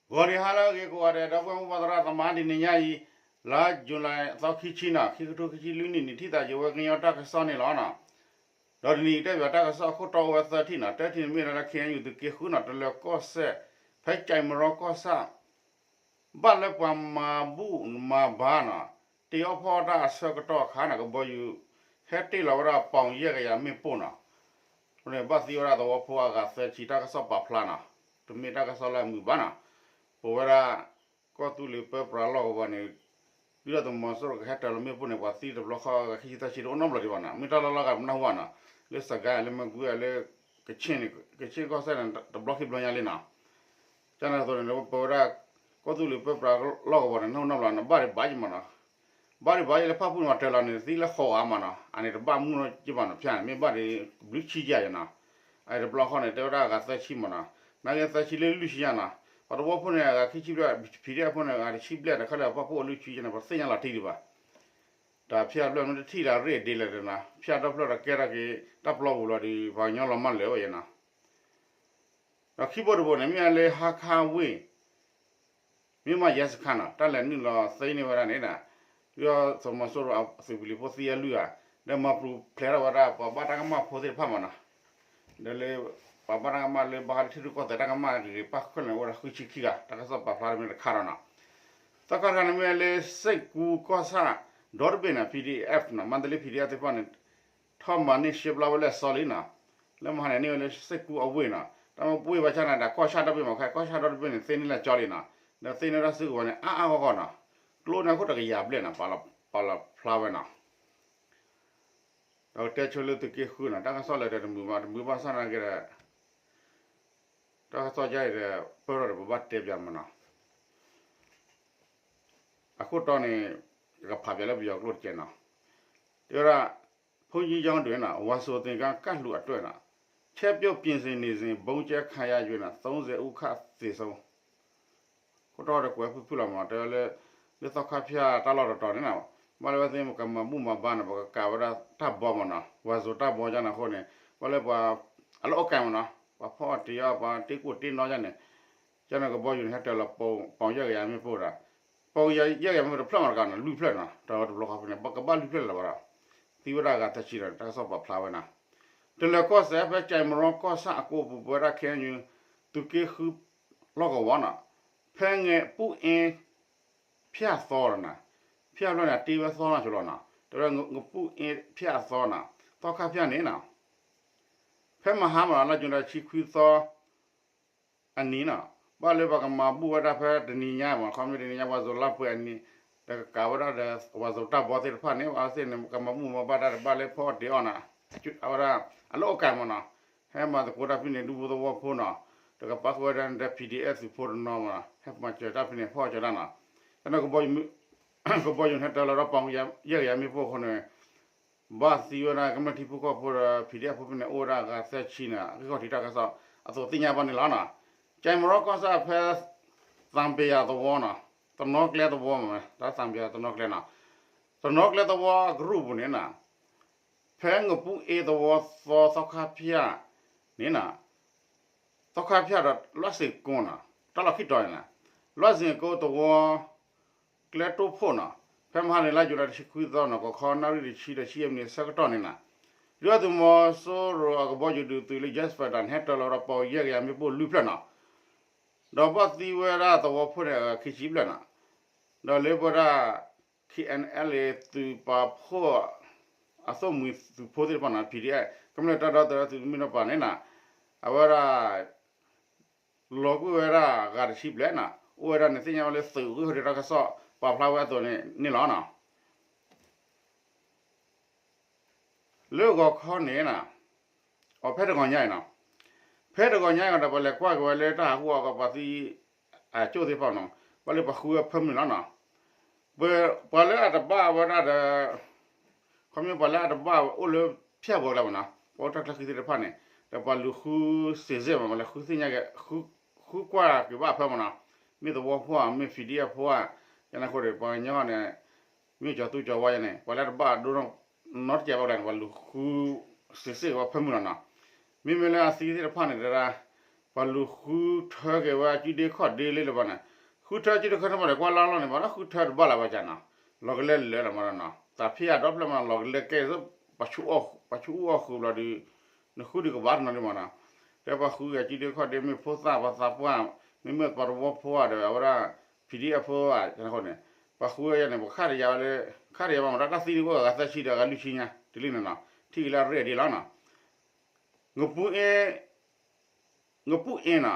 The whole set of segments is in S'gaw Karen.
ဂီၤနံၤဟါလၢအဂ့ၤကိးဂၤဒဲး ဒီပုၢ်ဝဲၢ်မိၢ်ပၢ်သရၣ်သမါ တနံၤညါအံၤ လါယူၤလံ သီခံဆံနီၤ ခံကထိခံဆံလွံၢ်နံၣ်န့ၣ် ထံၣ်သးယဝဲကညီတၢ်ကစီၣ်န့ၣ်လီၤနီၤ. ဒီးတနံၤအံၤတဲဘၣ်တၢ်ကစီၣ်အခိၣ်တီဝဲသၢထံၣ်နီၤ တၢထံၣ်န့ၣ်မ့ၢ်ဝဲဒၣ်လၢ ခ့ၣ်အဲၣ်ယူၣ် သုးက့ဃုနီၤ တလၢၤကီၢ်စဲၣ် ဖဲကၠဲးမရီကီၢ်ဆၣ် ဘၣ်လၢပှၤမၤဘူၣ်မၤဘါနီၤ တ့အီၣ်ဖီၣ်တၢ်အဆၢကတီၢ်အခါန့ၣ် ကဘီယူၤ ဟဲတ့ၢ်လီၤဝဲဒၣ်ပီၣ်ယဲၢ်ကယၤမ့ၣ်ပိၢ်နီၤ. အဃိန့ၣ် ဘၣ်သံဝဲဒၣ်သဝီဖိအဂၤသၢဆံ တၢ်ကစီၣ်ပာ်ဖျါနီၤ. တမ့ၢ်တၢ်ကစီၣ်လၢအမုာ်ဘၣ်နီၤ. ပဝဲဒၣ် ကီၢ်သူလ့ၤပၢပြးလီၢ်ကဝီၤန့ၣ် ဒုၣ်ဒါသုးမီၤစိရိၤကဟဲတၢၤလီၤမ့ၣ်ပိၢ်န့ၣ် ပှၤသံတဘျီဃီ ဂၤခံဆံသၢဆံတအိၣ်နီတဘျီဒံးဘၣ်နီၤ. မ့ၢ်တၢ်လီၢ်လီၢ်ဂၤမနၢ်ဟူဘၣ်နီၤ. လၢစကဲ လၢမကွ့ လၢ ကခ့ၣ်န့ၣ် ကခ့ၣ်ကီၢ်စဲၣ်န့ၣ် တဘျီခံဘျီညါလံနီၤ. ကန့ၣ်အသိးန့ၣ် ပဝဲဒၣ် ကီၢ်သူလ့ၤပၢပြးလီၢ်ကဝီၤန့ၣ် နၢ်ဟူနီတဘျီနီၤ ဘၣ်ဒံးဘၣ်ယံၤမးနီၤ. ဘၣ်ဒံးဘၣ်ယံၤလၢဖၣ်ပူၣ်န့ၣ် ပှၤတၢၤလီၤန့ၣ် သံလၢဃိးဂၤမးနီၤ အန့ၣ်တဘၣ်မုၢ်နီၢ်က့ဘၣ်နီၤ ဖၠၣ်န့ၣ် မ့ၢ်ဘၣ်ဒံးဘျုးဆံယဲၢ်ယဲၢ်နီၤ. အတဘျီဃီန့ၣ် တဲဝဲဒၣ်အဂၤသၢဆံမးနီၤ နာ်က့သၢဆံလၢလွံၢ်ဆံညါနီၤ. ပှၤသဝီဖိန့ၣ် အဂၤခံဆံဘျဲၣ် PDF ဖိန့ၣ် အဂၤတဆံဘျဲၣ်တခါလၢပှၤဖီၣ်အိၣ်လွံၢ်ဆံညါန့ၣ် ပှၤသ့ၣ်ညါလီၤတံၢ်ဒံးဘၣ် တၢ်ဖၠၣ်ဘျဲၣ်မ့ၢ်တထံၣ်တၢ်ရ့ၣ်ဒ်လဲၣ်ဒီးနီၤ ဖၠၣ်ဒီဖျၢၣ်ဒီးကဲထီၣ်က့ၤ တၢ်ပျီပူၤလီၤဒီး ပှၤကညီလီၤမၢ်လၢာ်ဝဲယဲၢ်နီၤ. ဒီးခံဘိတဘိန့ၣ် မ့ၢ်လၢဟါခါဝ့ၢ် မ့ၢ်မးယဲစခါနီၤ တၢ်လဲၤနုာ်လီၤသ့န့ၢ်ဝဲဒၣ်န့ၣ် ဒုၣ်ဒါသုးမီၤစိရိၤအသုးပလံၤဖိသံအလွံၢ်ဂၤ ဒီးမၤပူၤဖျဲးထီၣ်ဝဲဒၣ်ပှၤဘၣ်တၢ်ကမၣ်ဖိသ့ၣ်တဖၣ်မးနီၤ. ဒီးလၢ ပှၤဘၣ်တၢ်ကမၣ်လၢဘၣ်ဃးလၢထံရူၢ်ကီၢ်သဲးတၢ်ကမၣ်ဂ့ၤဂ့ၤ ပၣ်ဃုာ်န့ၣ်အိၣ်ဝဲဒၣ်ဃုဆံခံဂၤ တၢ်ကစီၣ်ပာ်ဖျါတမ့ၢ်တခါဒီးနီၤ. သီခါတခါန့ၣ်မ့ၢ်လၢစ့ၢ်ကူကီၢ်ဆၣ် ဒီတဘ့ၣ်န့ၣ် PDF နီၤ မါတလ့ PDF သ့ၣ်တဖၣ်န့ၣ် ထီၣ်မၤန့ၢ်ရှဲပျီဝဲလၢအစီလံနီၤ. လၢမဟါန့ၣ်န့ၢ်ဝဲလၢစ့ၢ်ကူအဝ့ၢ်နီၤ တၢ်မ့ၢ်ပှ့ၤဘၣ်ဆၣ်န့ၣ်ဒီးကီၢ်ဆၣ်ဒီဘ့ၣ်မးခဲ ကီၢ်ဆၣ်ဒီတဘ့ၣ်န့ၣ် သ့န့ၢ်လၢအစီလံနီၤ. ဒီးသ့န့ၢ်ဒၣ်စုကဝဲၤန့ၣ် အါအါဂီၢ်ဂီၢ်နီၤ. ကျိန့ၣ်အခိၣ်တကယၤဘျဲၣ်နီၤ ပာ်လီၤဖျါဝဲနီၤ. ဒီးကတဲဆိလၢသုးက့ဃုနီၤ တၢ်ကစီၣ်လၢတမုာ်ဘၣ် တမုာ်ဘၣ်ဆၣ်နာ်က့ဒီး တၢ်ကစီၣ်ယါအံၤဒီး ပၢၢ်ထီၣ်ဒီးပဘၣ်တဲပၠးမးနီၤ. အခိၣ်တီန့ၣ် ယကဖးပၠးလၢပယီၤကျိာ်တကဲးနီၤ. တဲဝဲဒၣ် ဖုန်းကြီးကျောင်းတွင်နီၤ ဝါဆိုသင်္ကန်းကပ်လူၢ်အတွဲနီၤ ချက်ပြုတ်ပြင်ဆင်နေစဉ် ဗုံးကြဲခံရ၍ သုံးဆယ်ဦးခန့်သေဆုံး ခိၣ်တီဒီးကွဲးဖုၣ်ဖုၣ်လီၤမးနီၤ တဲဝဲလၢ လၢသီခါဖၠၣ်တၢ်လီၢ်တတီၤန့ၣ်နီၤ ဘၣ်လၢဝဲသ့ၣ်ကမၤဘူၣ်မၤဘါန့ၣ် ပှၤကကးဝဲဒၣ်တၢ်ဘီမးနီၤ ဝါဆိုတၢ်ဘီကန့ၣ်အဃိန့ၣ် ဘၣ်လၢပှၤ အလီၢ်အိၣ်ကဲမးနီၤ ပှၤဖီၣ်အီၣ်တ့ၤအီၣ် ပှၤတ့ကိၣ်တ့နီၣ်ကန့ၣ် ကန့ၣ်ကဘီယူၤန့ၣ် ဟဲတၢၤလီၤပီၣ်ယဲၢ်ကယၤမ့ၣ်ပိၢ်ဒီး ပီၣ်ယဲၢ်ကယၤမ့ၣ်ပိၢ်တဖျၢၣ်မးတကးနီၤ လွံၢ်ဖျၢၣ်နီၤ တၢ်ဝဲတဘျီဃီဖဲန့ၣ် ကဘၣ်လွံၢ်ဖျၢၣ်လၢၤဘၣ်ဒီး သံဝဲဒၣ်အဂၤသၢဆံဒီး တၢ်ကစီၣ်ပာ်ဖျါဝဲနီၤ. တလၢၤကီၢ်စဲၣ် ဖဲကၠဲးမရီကီၢ်ဆၣ်အကိးပူၤ ပဝဲဒၣ် ခ့ၣ်အဲၣ်ယူၣ် သုးက့ဃုလီၢ်ကဝီၤနီၤ ဖဲငဲၤပူၣ်အ့ ဖၠၣ်သီဒီးနီၤ ဖၠၣ်ဖျၢၣ်န့ၣ် တ့ဝဲသီနီၤဆိလီၤနီၤ တဲဝဲဒၣ်ငဲၤပူၣ်အ့ဖၠၣ်သီနီၤ သီခါဖၠၣ်န့ၣ်နီၤ ဖဲမဟါမးနီၤ လါယူၤလံတဆံခွံသီ အနံၤနီၤ ဘၣ်လၢပှၤကမၤဘူၣ်ဝဲဒၣ်ဖဲတနံၤညါမး ခီမ့ၢ်တနံၤညါ ဝါဆိုလါပှဲၤအနံၤ ဒီးကကးဝဲဒၣ်ဒီး ဝါဆိုတၢ်ဘီသ့ၣ်တဖၣ်န့ၣ် အဝဲသ့ၣ်န့ၣ် ကမၤဘူၣ်မၤဘါတၢ်ဒီးဘၣ်လၢဖီၣ်အီၣ်တ့ၤအီၣ်နီၤ အဝဲဒၣ် အလီၢ်အိၣ်ကဲမးနီၤ ဟဲမၤသကိးတၢ်ဖဲန့ၣ် ဒူဖိသဝီဖိနီၤ ဒီးကပာ်ဃုာ်ဝဲဒၣ်န့ၣ်ဒီး ပီၣ်ဒံၣ်အဲၣ် သုးဖိတနီၤမးနီၤ ဟဲမၤစၢၤတၢ်ဖဲန့ၣ် ဖီၣ်အီၣ်စၢၤတၢ်နီၤ တၢ်န့ၣ် ကဘီယူၤ ဟဲတၢၤလီၤဒီးပီၣ်ယဲၢ်ကယၤမ့ၣ်ပိၢ်အဃိန့ၣ် ဘၣ်သံဝဲဒၣ်ကမျၢၢ်ထံဖိကီၢ်ဖိဒီး PDF ဖိဖဲန့ၣ် အိၣ်ဝဲဒၣ်အဂၤသၢဆံန့ၣ် ဂံၢ်ခီၣ်ထံးတၢ်ကစီၣ် အသိးသ့ၣ်ညါဘၣ်န့ၣ်လီၤနီၤ. ကၠဲးမရီကီၢ်ဆၣ်ဖဲ သံပယၤသဝီနီၤ သနီကျဲသဝီမး တၢ်သံပယၤသနီကျဲနီၤ သနီကျဲသဝီအကရူၢ်ပူၤန့ၣ်နီၤ ဖဲငဲၤပူၣ်အ့သဝီသီသီခါဖၠၣ်န့ၣ်နီၤ သီခါဖၠၣ်ဒီးလွၢ်စ့ၣ်ကိနီၤ တၢ်လီၢ်ခံတီၤန့ၣ်နီၤ လွၢ်စ့ၣ်ကိသဝီ ကျဲတိၢ်ဖှိၣ်နီၤ ဖဲမဟါန့ၣ် လါယူၤလံတဆံခွံသီနီၤ ကီၢ်ခီနၣ်ရံၣ်တဆံဒီးဆံယဲၢ်မံးနံးအဆၢကတီၢ်န့ၣ်နီၤ ဒုၣ်ဒါသုးမီၤစိရိၤအကဘီယူၤဒုးသုးလၢ Jet Fighter န့ၣ် ဟဲတၢၤလီၤဒီးပီၣ်ယဲၢ်ကယၤမ့ၣ်ပိၢ်လွံၢ်ဖျၢၣ်နီၤ ဒီးဘၣ်သံဝဲဒၣ်သဝီဖိန့ၣ် အဂၤခံဆံဘျဲၣ်နီၤ ဒီးလၢပဝဲဒၣ် ခ့ၣ်အဲၣ်အဲၣ်လ် သုးပာ်ဖှိၣ် အသိၣ်မှံၤသုးဖိသ့ၣ်တဖၣ်နီၤ PDF ကမျၢၢ်တၢ်ဒီသဒၢသုးမုၢ်တဖၣ်န့ၣ်နီၤ အဝဲဒၣ် လီၤကွံာ်ဝဲဒၣ်ဂၤတဆံဘျဲၣ်နီၤ အိၣ်ဝဲဒၣ်န့ၣ်သ့ၣ်ညါဝဲလၢသုးဂံၢ်ခီၣ်ထံးတၢ်ကစီၣ်ပာ်ဖျါဝဲအသိးန့ၣ်န့ၣ်လီၤနီၤ လၢဂီၤခီန့ၣ်နီၤ အဖဲတဂီၤညါအံၤနီၤ ဖဲတဂီၤညါအံၤဒီး ပလဲၤကွၢ်က့ၤဝဲလၢတၢ်ဟးဂီၤအဂီၢ် ပှၤသံ အကၠိၣ်သ့ၣ်တဖၣ်နီၤ ဘၣ်လၢပှၤဃုဝဲဖၢမုၢ်လီၤနီၤ ပှၤလၢအတဘၣ်ဝဲဒၣ်ဒီး ခီမ့ၢ်ပှၤလၢအတဘၣ်အိၣ်လၢဖၠၣ်ပူၤကျါမးနီၤ ပှၤအိၣ်တၢ်ချၢဃံသ့ၣ်တဖၣ်န့ၣ် ဒီးပှၤလူၤဃုစ့ၢ်စ့ၢ်မး ပှၤလဲၤဃုသ့ၣ်ညါက့ၤ ဃုကွၢ်က့ၤဘၣ်အဖၢမးနီၤ မ့ၢ်သဝီဖိဧါ မ့ၢ် PDF ဖိဧါ ယန့ၣ်အဃိဒီး ပှၤကညီန့ၣ် မ့ၢ်ကၠီၤသူကၠီၤဝါယန့ၣ် ပှၤလၢအတဘၣ်ဒိနီတစဲးဘၣ်ကျါန့ၣ် ပှၤလူၤဃုစ့ၢ်စ့ၢ်က့ၤဘၣ်ဖၢမုၢ်လီၤနီၤ မ့မ့ၢ်လၢအသံသ့ၣ်တဖၣ်န့ၣ် တဒၣ် ပှၤလူၤဃုထၢက့ၤဝဲအစုဒ့ခီၣ်ဒ့လၢလၢၤဘၣ်န့ၣ်, ဃုထၢစုဒ့ခီၣ်ဒ့မးဒီး ကွၢ်လၢလီၢ်န့ၣ် ဘၣ်ဒီးဃုထၢတဘၣ်လၢၤဘၣ်ကနီၤ, လီၤကလဲလၢာ်လီၤမးနီၤ, တၢ်ဖံးအဒီဖျၢၣ်မး လီၤကလဲကဲ ပှၤဆူအီၣ်ဃုာ်ဘျီဒီး, နဃုဒုးကဘၣ်တနီၤဒံးမးနီၤ, တဲပှၤဃုက့ၤစုဒ့ခီၣ်ဒ့ မ့ၢ်ဖိသၣ်ပှၤသးပှၢ်, မ့မ့ၢ်ပှၤသဝီဖိဧါဒီး အဝဲဒၣ် PDF ဖိဧါန့ၣ်အဃိန့ၣ်, ပှၤဃုဝဲယါန့ၣ် ပခါတယၤဝဲလၢ, ခါတယၤမးမး တၢ်သံန့ၣ်အိၣ်အဂၤသၢဆံဒီးအဂၤလွံၢ်ဆံညါ တလံန့ၣ်နီၤ, ထံၣ်က့ၤလၢအရ့ဒံးလီၤနီၤ, ငပူအ့ ငပူအ့နီၤ,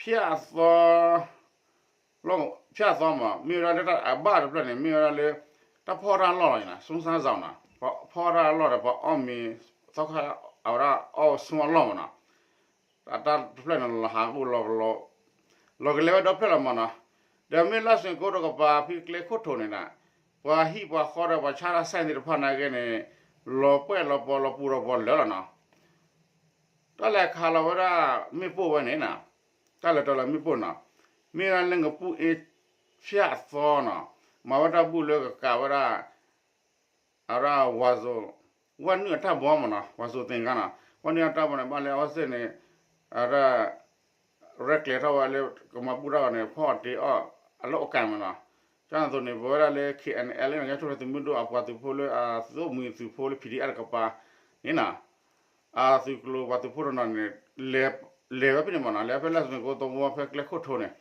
ဖၠၣ်သီ, ဖၠၣ်သီမး မ့ၢ်ဝဲဒၣ်လၢတၢ်အဘၣ်တဖျၢၣ်န့ၣ် မ့ၢ်ဝဲဒၣ်လၢ တၢ်ဖီၣ်တၢ်လီၢ်လီၤနီၤ, စူစါစီၤနီၤ, ဖီၣ်တၢ်လီၢ်ဒီး ပှၤအီၣ်မ့ၤ, သီခါ, အဝဲဒၣ်အီၣ်ဆူအလီၢ်မးနီၤ, တၢ်တဖျၢၣ်န့ၣ် လီၤဟးအိၣ်လီၤ, လီၤကလဲဝဲဒီဖျၢၣ်လီၤမးနီၤ, ဒီးမ့ၢ်လၢစ့ၢ်ကီးတကပၤဖဲကျဲခိၣ်ထိးန့ၣ်နီၤ, ပှၤဟံၣ်ပှၤဃီဒီးပှၤဆါတၢ်ဆဲၣ်သ့ၣ်တဖၣ်နာ်က့န့ၣ်, လီၤပှဲၢ်လီၤပီၤလီၤပူၤလီၤပီၤလၢာ်လီၤနီၤ, တၢ်လဲၤခးလီၤဝဲဒၣ်မ့ၣ်ပိၢ်ဝဲန့ၣ်နီၤ, တၢ်လဲၤတၢၤလီၤမ့ၣ်ပိၢ်နီၤ, မ့ၢ်ဝဲဒၣ်လၢငပူအ့ ဖၠၣ်သီနီၤ, မၤဝဲတၢ်ဘူၣ်လၢကကးဝဲဒၣ် အဝဲဒၣ်ဝါစိၤ, ဝၣ်နုာ်အတၢ်ဘီမးနီၤ, ဝါစိၤသ့ၣ်ဂါနီၤ, ဝၣ်နုာ်အတၢ်ဘီန့ၣ် ဘၣ်လၢအဝဲသ့ၣ်န့ၣ်, အဝဲဒၣ် ရဲၣ်ကျဲၤထီၣ်ဝဲလၢကမၤဘူၣ်တၢ်ဂီၤန့ၣ် ဖီၣ်အီၤတ့ၤအီၣ်အလီၢ်အိၣ်ကဲမးနီၤ, ကန့ၣ်အသိးန့ၣ် ပဝဲဒၣ်လၢ KNLA န့ၣ် ကညီထူၣ်ဖျဲးသုးမုၢ်ဒိၣ်အပှၤသုးဖိလၢအသုးအိၣ်မူသုးဖိလၢ PDF တကပၤန့ၣ်နီၤ, အသုးကျိၤပှၤသုးဖိတနီၤန့ၣ် လဲၤဝဲဖဲန့ၣ်မးနီၤ, လဲၤဖဲလၢစ့ၢ်ကီးသဝီဖဲကျဲခိၣ်ထိးန့ၣ်,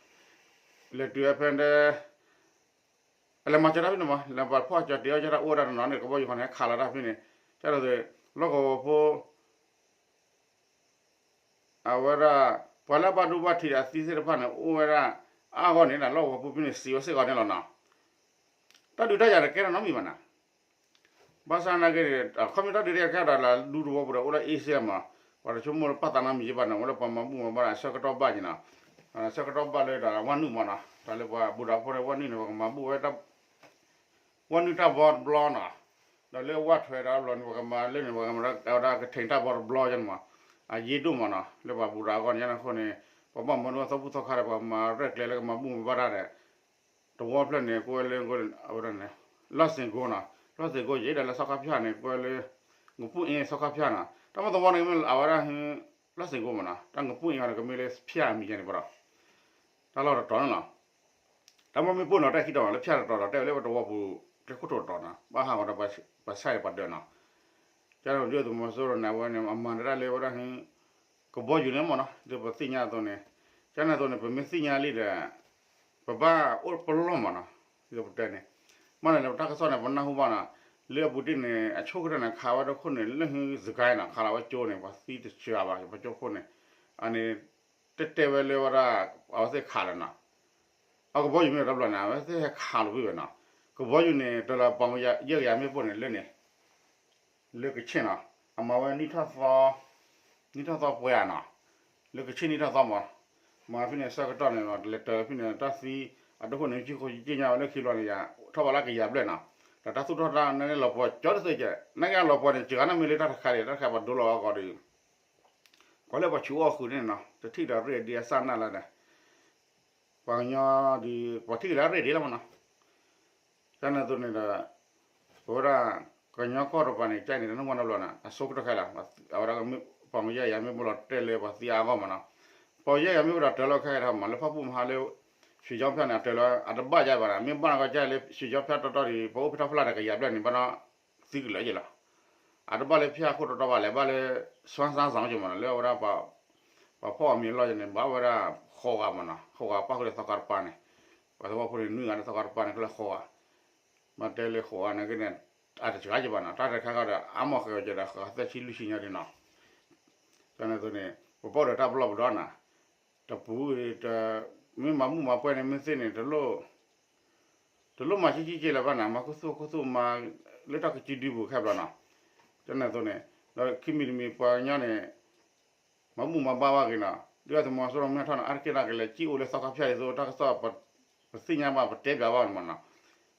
လဲၤတုၤဝဲဖဲ အလဲၤမၤစၢၤတၢ်ဖဲန့ၣ်မး, လဲၤပှၤဖီၣ်ကၠီၤတ့ၤအီၣ်ကၠီၤတၢ်အိၣ်ဝဲဒၣ်တနီၤန့ၣ် ကဘီယူၤခီန့ၣ် ခးလီၤတၢ်ဖဲန့ၣ်, ကန့ၣ်အသိး လီၢ်ကဝီၤဖိ အဝဲဒၣ် ပှၤလၢအဘၣ်ဒိဘၣ်ထံးဒီးအသံသ့ၣ်တဖၣ်န့ၣ် အိၣ်ဝဲဒၣ်အါဂီၢ်န့ၣ် လၢလီၢ်ကဝီၤဖိဖဲန့ၣ် စံးဝဲစ့ၢ်ကီးန့ၣ်လီၤနီၤ, တၢ်ဒုးတၢ်ယၤတကဲထီၣ်နီတမံၤဘၣ်နီၤ ဘၣ်ဆၣ်နာ်က့န့ၣ် ခီမ့ၢ်တၢ်ဒုးတၢ်ယၤကဲထီၣ်ဒီး လၢဒူသဝီပူၤဒီး အိၣ်လၢအ့စ့မး, ပှၤတဆိကမိၣ်လၢပာ်သးနီတမံၤဘၣ်န့ၣ် အိၣ်လၢပှၤမၤဘူၣ်မၤဘါဒီးအဆၢကတီၢ်ဘၣ်က့ၤနီၤ, ဆၢကတီၢ်ဘၣ်လၢဒီးဝၣ်နုာ်မးနီၤ, တၢ်လၢပှၤဘူၣ်ဒီးဖိန့ၣ် ဝၣ်နုာ်န့ၣ် ပကမၤဘူၣ်ဝဲ ဝၣ်နုာ်တၢ်ဘီတဘျီနီၤ, ဒီးလၢဝၣ်ထွဲဒီးဘျီန့ၣ် ပကမၤလၢန့ၣ် ပကမၤဝဲဒၣ်ကထံၣ်တၢ်ဘီတဘျီယဲန့ၣ်မး, အယ့ဒိၣ်မးနီၤ လၢပှၤဘူၣ်ဒီးအဂီၢ်န့ၣ် ယဲန့ၣ်အဃိန့ၣ် ပှၤဘၣ်မၤဒိသီဘူၣ်သီခါဒီး ပှၤမၤရဲၣ်ကျဲၤလၢကမၤဘူၣ်မၤဘါတၢ်ဒီး တဝီဖျၢၣ်န့ၣ် ကွဲလၢ အဝဲဒၣ်န့ၣ် လီၢ်စ့ၢ်ကီးနီၤ, လီၢ်စ့ၢ်ကီးယဲဒီးလၢသီခါဖၠၣ်န့ၣ် ကွဲလၢ ငပူအ့သီခါဖၠၣ်နီၤ, တၢ်မ့ၢ်သဝီန့ၣ်မ့ၢ်အဝဲဒၣ် လီၢ်စ့ၢ်ကီးမးနီၤ, တၢ်ငပူအ့အံၤန့ၣ် ကမ့ၢ်လၢဖၠၣ်အမံၤယဲန့ၣ်ပဒီး တၢ်လီၢ်တတီၤန့ၣ်လီၤ. တၢ်မ့ၢ်မ့ၣ်ပိၢ်နီၤ တၢ်ခံတီၤနီၤ လၢဖၠၣ်တတီၤဒီး တဲဝဲလၢပတဝီပူၤ ကျဲခိၣ်ထိးတတီၤနီၤ ဘၣ်ဟးဂီၤဒီးပှၤဆဲးပှၤဒၢးနီၤ, ကန့ၣ်ဒုၣ်ဒါသုးမီၤစိရိၤန့ၣ် အဝဲန့ၣ် အမၤနၢၤတၢ်လၢဝဲဒၣ် ကဘီယူၤန့ၣ်မ့ၢ်နီၤ ဒ်ပသ့ၣ်ညါအသိးန့ၣ်, ကန့ၣ်အသိးန့ၣ် ပမ့ၢ်သ့ၣ်ညါလံဒီး ပဘၣ်အိၣ်ပလီၢ်မးနီၤ, ဒ်ပတဲန့ၣ်, မ့ၢ်န့ၣ်လၢပတၢ်ကစီၣ်န့ၣ် ပနၢ်ဟူဘၣ်နီၤ, လၢအပူၤတ့ၢ်န့ၣ် အဆိကတၢၢ်န့ၣ် ခးဝဲတခိၣ်န့ၣ် လၢဟုစကဲနီၤ ခးလီၤဝဲကၠိန့ၣ် ပှၤသံတစှၤဘၣ် ပှၤကၠိခိၣ်န့ၣ်, အန့ၣ် တဲတဲဝဲလၢဝဲဒၣ် အဝဲသ့ၣ်ခးလီၤနီၤ, အကဘီယူၤမ့ၢ်တဘျီန့ၣ် အဝဲသ့ၣ်ဟဲခးလီၤဝံၤဝဲနီၤ, ကဘီယူၤန့ၣ် တလၢပှၤယဲၢ်ကယၤမ့ၣ်ပိၢ်န့ၣ် လၢန့ၣ် လၢကဆ့ၣ်နီၤ, အမၤဝဲနံၣ်ထီၣ်သီ, နံၣ်ထီၣ်သီပှဲၤဧါနီၤ, လၢကဆ့ၣ်နံၣ်ထီၣ်သီမး, မၤဖဲန့ၣ်ဆၢကတီၢ်န့ၣ် လဲၤတၢ်ဖဲန့ၣ် တၢ်သံ အဒိခိၣ်န့ၣ် ကံၣ်ခိၣ်ကံၣ်ညါဝဲလၢခံဘျီန့ၣ် ယၤထီၣ်ဘးလၢကယၤဘျဲၣ်နီၤ, ဒီးတၢ်သူၣ်ထီၣ်တၢ်န့ၣ်လီၤပှီၤကၠီတသ့ကဲး နာ်က့လီၤပှီၤန့ၣ် စှၤန့ၣ်မ့ၢ်လၢတၢ်တခါန့ၣ် တၢ်တခါပှၤဒိလီၤအဂီၢ်ဒီး ကွၢ်လၢပှၤဆူးအီၣ်ဃုာ်န့ၣ်နီၤ တထံၣ်ဒီးရ့ၣ်ဒံးအစၢ်နၢ်လၢ်ဒီး ပှၤကညီဒီး ပှၤထံၣ်က့ၤလၢအရ့ၣ်ဒံးလီၤမးနီၤ, ကန့ၣ်အသိးန့ၣ်ဒီး ပဝဲဒၣ် ကညီကီၢ်တပၤန့ၣ် ကန့ၣ် တနၢ်မ့ၢ်နီတဘျီနီၤ အဆိကတၢၢ်ခဲလၢာ် အဝဲဒၣ် ပှၤမ့ၢ်ယဲၢ်ယၤမ့ၢ်ဘိလီၤတဲာ်လၢပှၤသံအါအဂီၢ်မးနီၤ, ပှၤယဲၢ်ယၤမ့ၢ်ဘိဒီးတၢ်လီၤခဲလၢာ်မး လၢဖၣ်ပူၣ်မဟါလၢ ရွှေချောင်းဖၠၣ်န့ၣ် အတၢ်လီၤ အတဘၣ်ယါဘၣ်နီၤ မ့ၢ်ဘၣ်နီၢ်ကီၢ်ကၢ်လၢ ရွှေချောင်းဖၠၣ်တီတီဒီး ပအိၣ်ဖဲထီၣ်ဖျါဒီးကယၤဘျဲၣ်န့ၣ် ဘၣ်နီၢ် သံကလၢာ်ယဲလီၤ, အတဘၣ်လၢဖၠၣ်ခိၣ်တီတီဘၣ်လဲၣ် ဘၣ်လၢ စွမ်းစွမ်းဆောင် က့မးနီၤ လၢအဝဲဒၣ် ပှၤဖီၣ်အမံၤအလီၢ်ယဲန့ၣ် ဘၣ်ဝဲဒၣ် ဃိးဂၤမးနီၤ ဃိးဂၤပၣ်ဃုာ်ဒီးသီခါတပၤန့ၣ်, ပှၤသဝီဖိန့ၣ် နွံဂၤလၢသီခါတပၤန့ၣ် ခဲလၢာ်ဃိးဂၤ, မ့ၢ်တဲလၢဃိးဂၤန့ၣ်က့န့ၣ် အတစှၤက့ဘၣ်နီၤ တၢ်တခါခါဒီး အါမးဃဲၤကဒီး ဃဲၤသၢဆံလွံၢ်ဆံညါဒံးနီၤ, ကန့ၣ်အသိးန့ၣ် ပပီၢ်ဒီးတၢ်ပလီၢ်ပဒီနီၤ, တပူၤ မ့ၢ်မၤမုၢ်မၤပှဲၤန့ၣ် မ့ၢ်သ့ၣ်န့ၣ် တလိၣ် တလိၣ်မၤကံကံက့လၢၤဘၣ်နီၤ မၤခူသူၣ်ခူသူၣ်မၤ လၢတၢ်ကစုဒုပူၤခဲဘျီနီၤ, ကန့ၣ်အသိးန့ၣ် ဒီးခံမံၤတမံၤပှၤကညီန့ၣ် မၤဘူၣ်မၤဘါဘၣ်က့ၤနီၤ ဒုၣ်ဒါသုးမီၤစိရိၤမ့ၢ်ထီၣ်န့ၣ် အါတက့ၢ်တၢ်ကလဲၤစံၣ်အိၣ်လၢသီခါဖၠၣ်အံၤသိး တၢ်ကစီၣ် ပသ့ၣ်ညါဘၣ် ပတဲပၠးဘၣ်န့ၣ်မးနီၤ,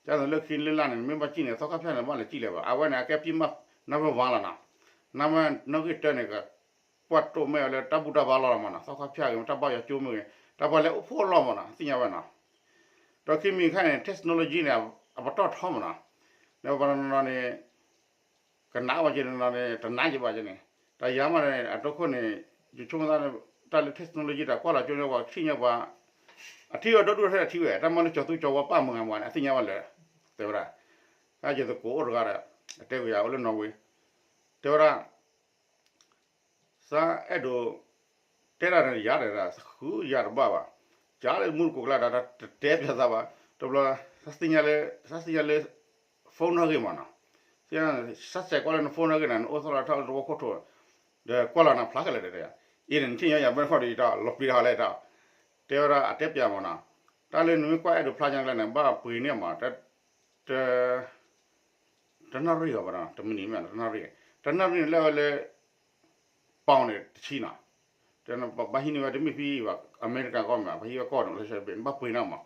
ကန့ၣ်လၢခံလၢလၢ်န့ၣ် မ့ၢ်ဘၣ်စံၣ်န့ၣ် သီခါဖၠၣ်န့ၣ် ဘၣ်လဲၤစံၣ်လၢၤဘၣ် အဝဲန့ၣ် အကဲပံမး number one လီၤနီၤ, number နီၣ်ဂံၢ်တၢန့ၣ် ကကွၢ်တိၢ်မဲာ်အီၤလၢတၢ်ဘူၣ်တၢ်ဘါလီၢ်လီၤမးနီၤ သီခါဖၠၣ်ဂ့ၤ တၢ်ဘါယွၤကၠိမ့ၢ်ဂ့ၤ တၢ်ပှၤလဲၤအိၣ်ဖှိၣ်အလီၢ်မးနီၤ သ့ၣ်ညါဝဲနီၤ, ဒီးခံမံၤခါန့ၣ် technology န့ၣ် အပတီၢ်ထီမးနီၤ, ဒီးပှၤတနီၤနီၤန့ၣ် ကနးဘၣ်က့ၤတနီၤန့ၣ် တနးက့ၤဘၣ်က့ၤန့ၣ်, တၢ်ယၤမးန့ၣ် အတီခိၣ်န့ၣ် ယဆိကမိၣ်သးန့ၣ် တၢ်လၢ technology တၢ်ကွၢ်လီၤကၠိန့ၣ် ပှၤထံၣ်ညါပှၤ အထံၣ်ဝဲဒီဒူၣ်ထဲအထံၣ်ဝဲ တၢ်မၤလၢကၠီၤသူကၠီၤဝါပာ်မုၢ်ဂၤမးန့ၣ် အသ့ၣ်ညါဝဲလၢာ် တဲဝဲဒၣ် တၢ်ယသကိးအိၣ်တဂၤဒီး အတဲဝဲယၤအိၣ်လၢ Norway တဲဝဲဒၣ် သးအဲၣ်ဒိး တဲဒၣ်န့ၣ်ယၤဒီး ဃုယၤတဘၣ်ဘၣ်, ကၢ်လၢမူတကိးကျါဒီး တတဲပျးသးဘၣ်, တဘျီ သးသ့ၣ်ညါလၢ သးသ့ၣ်ညါလၢ phone နီၣ်ဂံၢ်မးနီၤ, သးစဲးကွၢ်လၢန phone နီၣ်ဂံၢ်န့ၣ် နအိၣ်သီၣ်လီၤထီၣ်လၢသဝီခိၣ်ထိး ဒီးကွၢ်လီၤနၤဖျါခဲလၢာ်တဲ, အံၤန့ၣ် နထံၣ်ညါယၤဘၣ်ခီဒီး ယတၢ်လီၤပျံၤတၢ်ဟီလဲၣ်တၢ်, တဲဝဲဒၣ်အတဲပျးမးနီၤ, တၢ်လၢနမ့ၢ်ကွၢ်အဲၣ်ဒိးဖျါညါကျဲန့ၣ် ဘၣ်ပှ့ၤန့ၢ်မး တ တနၣ်ရံၣ်အီၤဘၣ်နီၤ တမံးနံးမ့ၢ်တနၣ်ရံၣ်, တနၣ်ရံၣ်န့ၣ် လဲၤဝဲလၢ ပီၣ်န့ၣ် တဆံနီၤ, ဘၣ်ဟံးန့ၢ်ဝဲတမ့ၢ်ဖဲဘၣ် အမဲရကၤကီၢ်မး ဘၣ်ဟံးဝဲကီၢ်န့ၣ် လၢဘၣ်ပှ့ၤန့ၢ်မး,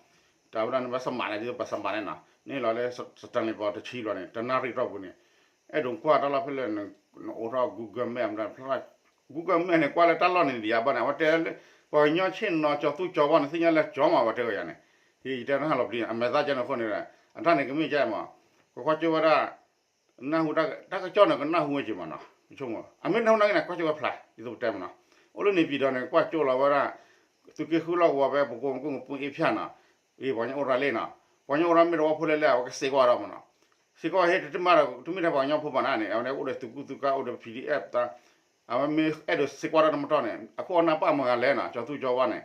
တၢ်ဝဲဒၣ်န့ၣ် ဘၣ်စမးန့ၣ် ဒ်သိးပစမးန့ၣ်နီၤ န့ၢ်လီၤလၢ Stanley ပီၣ်တဆံဘျီန့ၣ် တနၣ်ရံၣ်တီၢ်ပူၤန့ၣ်, အဲၣ်ဒိးကွၢ်တၢ်လီၢ်ဖဲလဲၣ် နအိးထီၣ် Google Map မး Google Map န့ၣ် ကွၢ်လၢတၢ်လီၢ်န့ၣ်ဒံးယၤဘၣ်န့ၣ် အဝဲတဲလၢ ပှၤကညီဆ့ၣ်နီၤကၠီၤသူကၠီၤဝါန့ၣ် သ့ၣ်ညါလၢကၠီၤမး ပှၤတဲဝဲယၤန့ၣ်, ယတဲနဟးလီၤပျံၤ အမဲာ်သၣ်ကဲန့ၣ်အဃိန့ၣ်, အတၢ်န့ၣ်ကမ့ၢ်ကဲမး, ပကွၢ်ကၠိဝဲဒၣ် နၢ်ဟူ တၢ်ကစီၣ်န့ၣ် ကနၢ်ဟူဝဲက့ၤမးနီၤ, ဆိကမိၣ် အမ့ၢ်နၢ်ဟူနၢ်က့ၤန့ၣ် ကွၢ်ကၠိဝဲဖျါ ဒ်သိးပတဲမးနီၤ, အိၣ်လၢန့ၣ်ပၠံၤဒီးန့ၣ် ကွၢ်ကၠိလီၤဝဲဒၣ်, သုးက့ဃုလီၢ်ကဝီၤဖဲ ပကိးမကိးပအ့ဖၠၣ်နီၤ, အ့ ပှၤကညီအိၣ်ရၤလ့နီၤ, ပှၤကညီအိၣ်ရၤမ့ၢ်တဝီဖိလဲၣ်လဲၣ် အဝဲကစ့ကွၢ်ဒီးမးနီၤ, စ့ကွၢ်ဟ့ၣ်တမ့ၢ်တမ့ၢ်ထဲပှၤကညီဖိဘၣ်န့ၣ်န့ၣ် အဝဲန့ၣ်အိၣ်ဒီးသုးကူသုးကါအိၣ်ဒီး PDF သး, အဝဲမ့ၢ်အဲၣ်ဒိးစ့ကွၢ်တၢ်တမတီၢ်န့ၣ် အခိၣ်အနၢ်ပာ်မဂၤလဲၣ်နီၤ ကၠီၤသူကၠီၤဝါန့ၣ်,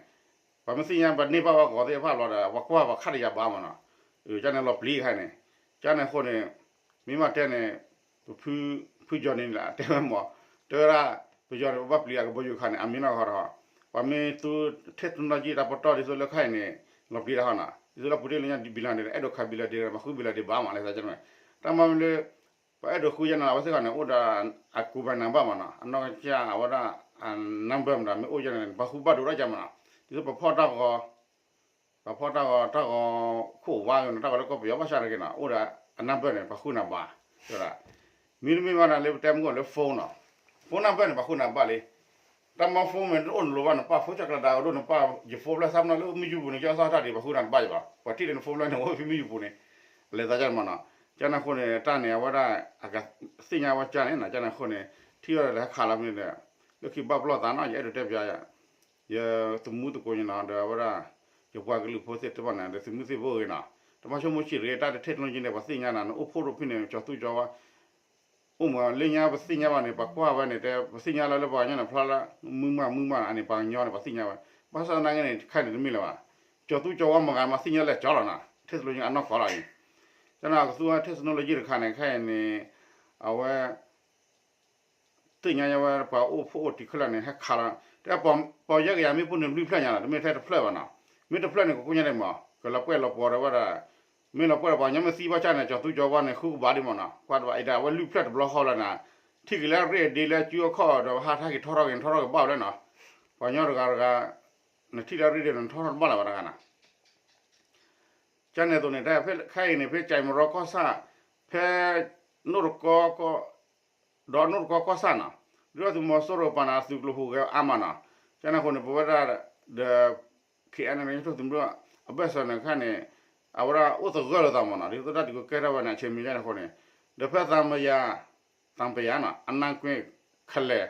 ပှၤမ့ၢ်သ့ၣ်ညါပန့ၢ်ဘၣ်ဝဲကီးသ့ၣ်တဖၣ်ဘျီဒီး ပှၤကွၢ်ပှၤခးတယၤဘၣ်မးနီၤ, ကန့ၣ်လီၤပျံၤခါန့ၣ်, ကန့ၣ်အဃိန့ၣ်, မ့ၢ်မးတဲန့ၣ်, ပဖုကၠီၤန့ၣ်လၢတဲဝဲမး, တဲဝဲဒၣ်, ပယီၤန့ၣ် ပဘၣ်ပျံၤအကဘီယူၤခါန့ၣ် အမ့ၢ်နီၢ်ကီၢ်ဒီး, ပှၤမ့ၢ်သူ technology တၢ်ပတီၢ်ဒ်သိးလၢခါအံၤန့ၣ်, လီၤပျံၤတၢ်ဟီနီၤ ဒ်သိးလၢပူၤတ့ၣ်လၢညါ ဘံၣ်လၣ်ဒ့း အဲၣ်ဒိးခးဘံၣ်လၣ်ဒ့း မၤဃုဘံၣ်လၣ်ဒ့းဘၣ်မးလဲၣ်သးကန့ၣ်, တၢ်မၤမ့ၢ်လၢ ပှၤအဲၣ်ဒိးဃုယဲန့ၣ် အဝဲသ့ၣ်တဖၣ်န့ၣ် အိၣ်ဒီးအကူပၤနၤဘၣ်မးနီၤ အနီၢ်ကစၢ်အဝဲဒၣ် number မတၤမ့ၢ်အိၣ်ယဲန့ၣ် ပှၤဃုဘၣ်ဒိးထီၣ်ကမးနီၤ ဒ်သိးပဖီၣ်တၢ်ဂီၤ ပှၤဖီၣ်တၢ်ဂီၤ တၢ်ဂီၤခိၣ်ဝါက့ၤနီၤ တၢ်ဂီၤလၢကီၢ်ပယီၤဘၣ်ဆၣ်တဂ့ၤနီၤ အိၣ်ဒီးအ number န့ၣ် ပှၤဃုနၤဘၣ်, တဲဝဲဒၣ်, မ့တမ့ၢ်ဘၣ်န့ၣ်လၢပတဲမ့ၢ်အိၣ်လၢ phone နီၤ, phone number န့ၣ် ပှၤဃုနၤဘၣ်လံ, တၢ်မၤ phone မ့ၢ်တအိၣ်နလိၤဘၣ် နပာ် phone ဆၢကျါဒါကဒိၣ် နပာ်ယ phone ဖျၢၣ်သးပနီၣ်လၢမုၢ်ယူပူၤန့ၣ် ကၠီသီတၢ်ဒံး ပှၤဃုနၤတဘၣ်ယဘၣ် ပှၤထံၣ်လၢန phone ဖျၢၣ်န့ၣ် အိၣ်ဖဲမုၢ်ယူပူၤန့ၣ်, လဲၤသးကန့ၣ်မးနီၤ, ကန့ၣ်အဃိန့ၣ် တၢ်န့ၣ် အဝဲဒၣ် အကသ့ၣ်ညါဝဲကန့ၣ်နီၤ ကန့ၣ်အဃိန့ၣ် ထံၣ်ဝဲဒီးဟဲခးလီၤမ့ၢ်ဒီး, လၢခံဘၣ်ပလီၢ်သးနီၤ ယအဲၣ်ဒိးတဲပျးယၤ ယသမူသကိးညီနီၤ ဒီးအဝဲဒၣ် ယပှၤကလုာ်ဖိသ့ၣ်တဖၣ်န့ၣ် ဒီးသုးမုၢ်သံၣ်ဘိဂ့ၤနီၤ, တဘၣ်ဆိကမိၣ်ဆံးတဂ့ၤ တၢ်တ technology န့ၣ် ပှၤသ့ၣ်ညါနၤ နအိၣ်ဖှိၣ်ရိၣ်ဖဲန့ၣ် ကၠီၤသူကၠီၤဝါ အိၣ်မးလၢညါပသ့ၣ်ညါဘၣ်န့ၣ် ပှၤကွၢ်ဝဲန့ၣ် တဲပသ့ၣ်ညါလၢလၢပှၤကညီန့ၣ် ဖျါလၢ မုၢ်မၢ်မုၢ်မၢ်န့ၣ် အန့ၣ်ပှၤကညီန့ၣ် ပှၤသ့ၣ်ညါဝဲ, ဘၣ်ဆၣ်သနာ်က့န့ၣ် ခဲအံၤန့ၣ်တမ့ၢ်လၢၤဘၣ်, ကၠီၤသူကၠီၤဝါမဂၤမးသ့ၣ်ညါလၢကၠီၤလီၤနီၤ technology အနီၢ်ကီၢ်လီၤအံၤ, ကန့ၣ်ကသူဝဲ technology တခါန့ၣ် ခဲအံၤန့ၣ် အဝဲ သ့ၣ်ညါဝဲပှၤအိၣ်ဖှိၣ်အိၣ်တံၤခဲလၢာ်န့ၣ် ဟဲခးလီၤ, တဲပီၢ်ယဲၢ်ကယၤမ့ၢ်ပူၤန့ၣ်လွံၢ်ဖျၢၣ်ညါလီၤ တမ့ၢ်ထဲတဖျၢၣ်ဘၣ်နီၤ, မ့ၢ်တဖျၢၣ်န့ၣ် ကကိးညါဒံးမး ကလီၤပှဲၢ်လီၤပှီၤဒီးဝဲဒၣ်, မ့ၢ်လီၤပှဲၢ်ဒီးပှၤကညီမ့ၢ်သံဘၣ်ဆၣ်န့ၣ် ကၠီၤသူကၠီၤဝါန့ၣ် ဃုကဘၣ်ဒံးမးနီၤ ကွၢ်တဘၣ်အံၤဒၣ် အဝဲလွံၢ်ဖျၢၣ်တဘျီဃီလၢနီၤ, ထံၣ်က့ၤလၢအရ့ၣ်ဒ့လၢအစုအခီၣ်ဒီးဟးထီၣ်က့ၤထီထီၣ်က့ၤထီထီၣ်က့ၤဘၣ်ဝဲလၢနီၤ, ပှၤကညီတဂၤတဂၤ နထံၣ်လၢအရ့ၣ်ဒ့န့ၣ် နထီထီၣ်တဘၣ်လၢၤဘၣ်တဂၤနီၤ ကန့ၣ်အသိးန့ၣ် တၢ်ဖဲခဲအံၤန့ၣ် ဖဲကၠဲးမရီကီၢ်ဆၣ်, ဖဲ နိၣ်တကီကီၢ်, ဒီးနိၣ်တကီကီၢ်ဆၣ်နီၤ, ဒုၣ်ဒါသုးမီၤစိရိၤပာ်နၤသုးကျိၤဟူးဂဲၤအါမးနီၤ, ကန့ၣ်အဃိန့ၣ် ပဝဲဒၣ်ဒီး KNLA ကညီတၢ်ထူၣ်ဖျဲးသုးမုၢ်ဒိၣ် အဘၢၣ်စၢၤန့ၣ်ခဲအံၤန့ၣ်, အဝဲဒၣ်အိၣ်သဂၢၢ်လိာ်သးမးနီၤ ဒ်သိးတၢ်ဒုးကဲထီၣ်ဝဲန့ၣ် အဆၢမံၤယဲန့ၣ်အဃိန့ၣ်, ဒီးဖဲသံပယၤ သံပယၤနီၤ အနါကွ့ခဲလဲၣ်,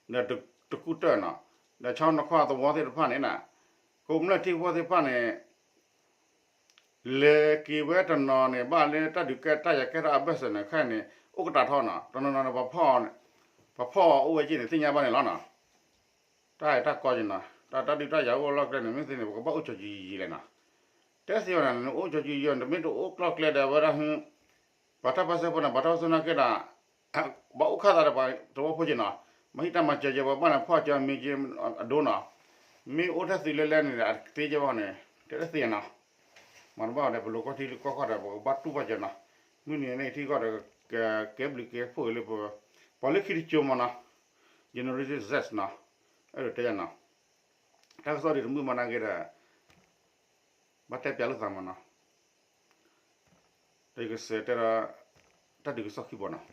ဒီးတကူၣ်တၢၢ်နီၤ, ဒီးဆီနီၢ်ခီသဝီသ့ၣ်တဖၣ်န့ၣ်နီၤ, ကမျၢၢ်ထံဖိသ့ၣ်တဖၣ်န့ၣ် လဲၤက့ၤဝဲတနီၤန့ၣ် ဘၣ်လၢတၢ်ဒုးကဲတၢ်ယၤကဲထီၣ်အဘၢၣ်စၢၤန့ၣ် ခဲအံၤန့ၣ် အိၣ်ကတၢၢ်ထီၣ်နီၤ, တနီၤနီၤန့ၣ် ပှၤဖီၣ်အီၤအိၣ်ဝဲက့ၤန့ၣ် သ့ၣ်ညါဘၣ်န့ၣ်လီၤနီၤ, တၢ်အဲၣ်တၢ်ကီက့ၤနီၤ, တၢ်တၢ်ဒုးတၢ်ယၤအိၣ်လီၢ်ကျဲန့ၣ် မ့ၢ်သ့န့ၣ် ပကဘၣ်အိၣ်ကၠီၤကၠံယံာ်လဲၣ်နီၤ, တဲသ့ဝဲန့ၣ် နအိၣ်ကၠီၤကၠံယံာ် နမ့ၢ်တအိၣ်ကျီၢ်ကျဲဒီးဝဲဒၣ်ဟ ပှၤတၢ်ပၢၢ်ဆၢဖိန့ၣ် ပှၤတၢ်ပၢၢ်ဆၢနာ်က့ဒီး ဘၣ်အိၣ်ခါသးဒီးပှၤသဝီဖိက့ၤနီၤ, မၤဟံၣ်တၢ်မၤစၢၤက့ၤ ပှၤဘၣ်န့ၣ်ဖီၣ်က့ၤမ့ၤက့ၤအဒိနီၤ, မ့ၢ်အိၣ်ထဲသုးလဲၤလဲၤန့ၣ်ဒီး အသ့က့ၤဘၣ်န့ၣ် တဲတသ့နီၤ, မၤတဘၣ်ဒီး ပလိၤကီၢ်ထံလၢကီၢ်ခီဒီး ပကဘၣ်တူၢ်ဘၣ်က့ၤနီၤ, မုၢ်နံၤန့ၣ်ထံကီၢ်ဒီး ကဲဘျုးကဲဖှိၣ်က့ၤလၢပ ပှၤလၢခံတစိၤမးနီၤ, generation Z နီၤ, အဲၣ်ဒိးတဲယၤနီၤ, တၢ်ကစီၣ်ဒ်တမုာ်မးနာ်က့ဒီး ဘၣ်တဲပျးလိာ်သးမးနီၤ, ဒီးယကစၢ်တဲဒီး တၢ်ဒုးကစီၣ်ခံဘီနီၤ,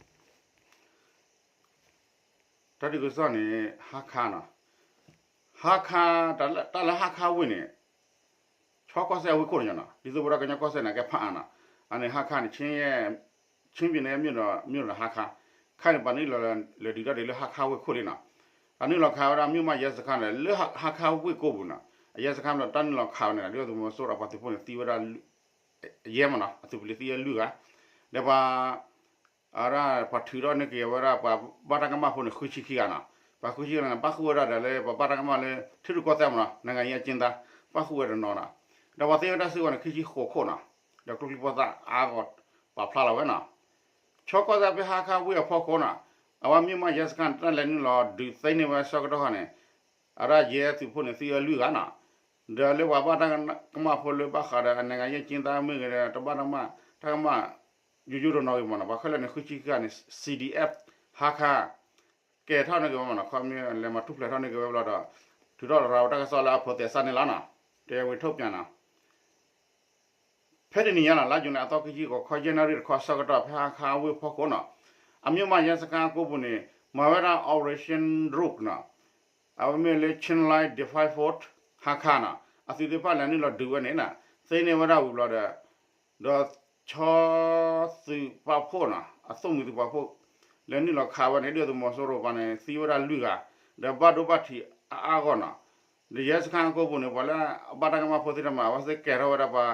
တၢ်ဒုးကစီၣ်န့ၣ် ဟါခါနီၤ, ဟါခါ တၢ်လၢဟါခါဝ့ၢ်န့ၣ် ဆီကီၢ်စဲၣ်အဝ့ၢ်ခိၣ်န့ၣ်နီၤ ဒ်သိးပဝဲဒၣ်ကညီကီၢ်စဲၣ်န့ၣ် ကဲဖးအါနီၤ, အန့ၣ်ဟါခါန့ၣ် ချင်းပြည်နယ်မြို့တော် မြို့တော် ဟားခါ, ခါန့ၣ် ပှၤနုာ်လီၤလဲၤဒုးတၢ်ဒုးလၢဟါခါဝ့ၢ်ခိၣ်လံနီၤ, အနုာ်လီၤခးဝဲဒၣ် မြို့မရဲစခန်းန့ၣ် လၢဟါခါဝ့ၢ်ကိာ်ပူၤနီၤ, အရဲစခန်းလီၤ တၢ်နုာ်လီၤခးဝဲန့ၣ် ဒုၣ်ဒါသုးမီၤစိရိၤအပှၤသုးဖိန့ၣ် သံဝဲဒၣ် ယဲၢ်မးနီၤ, အသုးပလံၤသံဝဲလွံၢ်ဂၤ, ဒီးပှၤ အဝဲဒၣ်ပှၤထုးထီၣ်န့ၢ်က့ၤဝဲဒၣ်ပှၤဘၣ်တၢ်ကမၣ်ဖိန့ၣ် ဃုဆံခံဂၤနီၤ, ပှၤဃုဆံခံဂၤန့ၣ် ပၣ်ဃုာ်ဝဲဒၣ်ဒီးလၢပှၤဘၣ်တၢ်ကမၣ်လၢ ထံရူၢ်ကီၢ်သဲးမးနီၤ နိုင်ငံရေးအကျဉ်းသား ပၣ်ဃုာ်ဝဲတနီၤနီၤ, ဒီးပှၤသ့ဝဲတၢ်စုကဝဲၤန့ၣ် ခံဆံဃိးခိၣ်နီၤ, ဒီးကျိချံမျိာ်သၣ်အါဂီၢ် ပာ်ဖျါလီၤဝဲနီၤ, ဆီကီၢ်သဲးဖဲဟါခါဝ့ၢ်အဖီခိၣ်နီၤ, အဝဲ မြို့မရဲစခန်း တၢ်လဲၤနုာ်လီၤဒုးသ့န့ၢ်ဝဲဆၢကတီၢ်ခါန့ၣ်, အဝဲဒၣ်ယဲၢ်သုးဖိန့ၣ် သံဝဲလွံၢ်ဂၤနီၤ, ဒီးလၢပှၤဘၣ်တၢ်ကမၣ်ဖိလၢဘၣ်ဃးဒီး နိုင်ငံရေးအကျဉ်းသား မ့ၢ်ဂ့ၤဒီး တဘၣ်တၢ်ကမၣ် တၢ်ကမၣ် ယိယိတနီၤဂ့ၤမးနီၤ, ပှၤခဲလၢာ်န့ၣ် ဃုဆံခံဂၤန့ၣ် C D F ဟါခါ ကဲၤထီၣ်န့ၢ်က့ၤဝဲမးနီၤ, ခီမ့ၢ်လဲၤမၤထူၣ်ဖျဲးထီၣ်န့ၢ်က့ၤဝဲဘျီဒီး ထုးထီၣ်ရၤဝဲတၢ်ကစီၣ်လၢအဖိးသဲးစးန့ၣ်လီၤနီၤ, တဲဝံၤထူၣ်ပၠးနီၤ ဖဲတနံၤညါနီၤ လါယူၤလံအသီခံဆံဃိး ခီယဲၢ်နၣ်ရံၣ်တခီဆၢကတီၢ် ဖဲဟါခါဝ့ၢ်ဖီခိၣ်နီၤ, အ မြို့မရဲစခန်း အကိာ်ပူၤန့ၣ် မၤဝဲဒၣ် Operation Rogue နီၤ, အဝဲမ့ၢ်လၢ Chinland Defense Force ဟါခါနီၤ, အသုးသ့ၣ်တဖၣ်လဲၤနုာ်လီၤဒုးဝဲန့ၣ်နီၤ, သ့န့ၢ်ဝဲဒၣ်ဝံၤဘျီဒီး ဒီးဆီ သုးပာ်ဖှိၣ်နီၤ, အသိၣ်မှံၤသုးပာ်ဖှိၣ် လဲၤနုာ်လီၤခးဝဲန့ၣ် ဒုၣ်ဒါသုးမီၤစိရိၤပှၤန့ၣ် သံဝဲဒၣ်လွံၢ်ဂၤ, ဒီးဘၣ်ဒိဘၣ်ထံးအါအါဂီၢ်နီၤ, ဒီးရဲစခန်း အကိာ်ပူၤန့ၣ် ပှၤလၢအဘၣ်တၢ်ကမၣ်ဖိသ့ၣ်တဖၣ်မး အဝဲသ့ၣ်ကဲၤထီၣ်ဝဲဒၣ်ပှၤ